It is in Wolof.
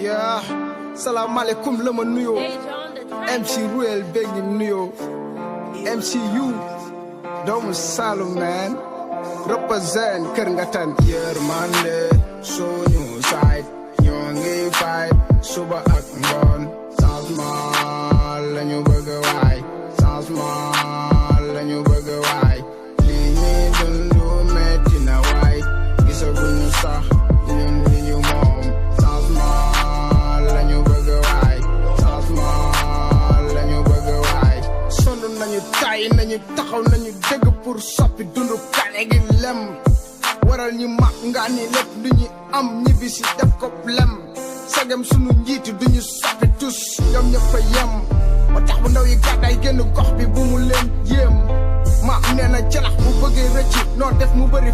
Yeah, salam alaikum lama nuyo. MC Ruel bengi nuyo. MCU, doomu Saloum man. Represent Kër Ngatan. Yërmande suñu side ñoo ngi fight suba ak ngoon. Changement lañu bëgg waay. Changement lañu bëgg waay. Li ñuy dundu metti na waay. Gisaguñu sax ñun li ñu moom. Changement lañu bëgg waay. Changement lañu bëgg waay. Sonn nañu tay nañu taxaw nañu dëgg pour soppi dundu kane gi lem. Waral ñu mag nga ni lépp lu ñu am ñibbi si def ko lem. Sagam sunu njiitu duñu soppi tus ñoom ñëpp a yem. ba tax bu ndaw yi gàddaay génn gox bi bu mu leen jéem. ma nee na jalax bu bëggee rëcc noo def mu bëri